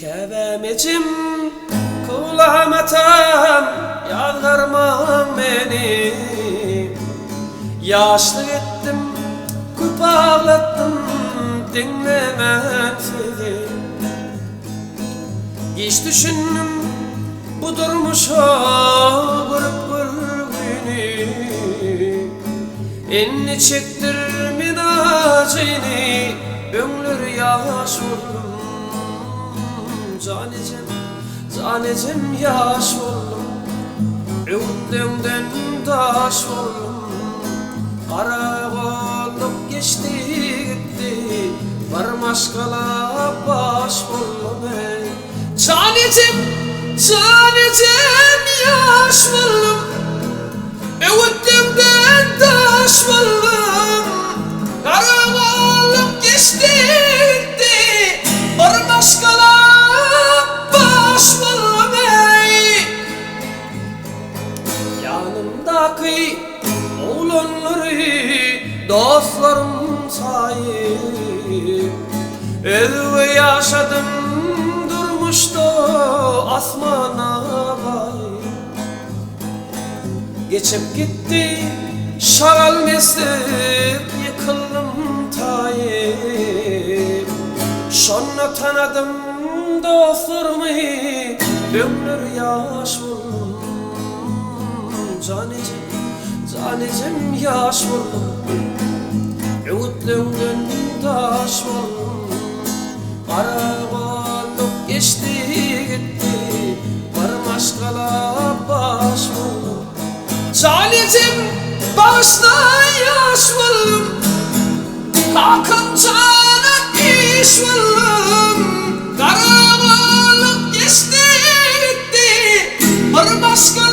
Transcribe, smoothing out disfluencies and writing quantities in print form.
Käbäm ejem, kyblam atam, ýazgarmaň meni. Ýaşlyk etdim, köp aglatdym, diňlemän sizi. Giç düşündim bu durmuşa görüp görgüni. Indi çekdir men ajyny, öňler ýaş boldum. Jan ejem, jan ejem ýaş boldum. Öwütleňden daş boldum. Garagolluk geçdi gitdi, bir maşgala baş boldum eý. Jan ejem, jan ejem ýaş boldum. Öwütleňden daş boldum. Garagolluk geçdi gitdi, bir maşgala baş boldum eý. Ýanymdaky oglanlary dostlarym saýyp, Özge ýaşadym durmuşda asmana gaýyp. Geçip gitdi şagal meslik ýykyldym taýyp. Şonda tanadym dostlarymy öňler ýaş boldum. Jan ejem, jan ejem ýaş boldum. Öwütleňden daş boldum. Garagolluk geçdi gitdi, bir maşgala baş boldum. Jan ejem bagyşla ýaş boldum. Kakam jana iş boldum. Garagolluk geçdi gitdi, bir maşgala.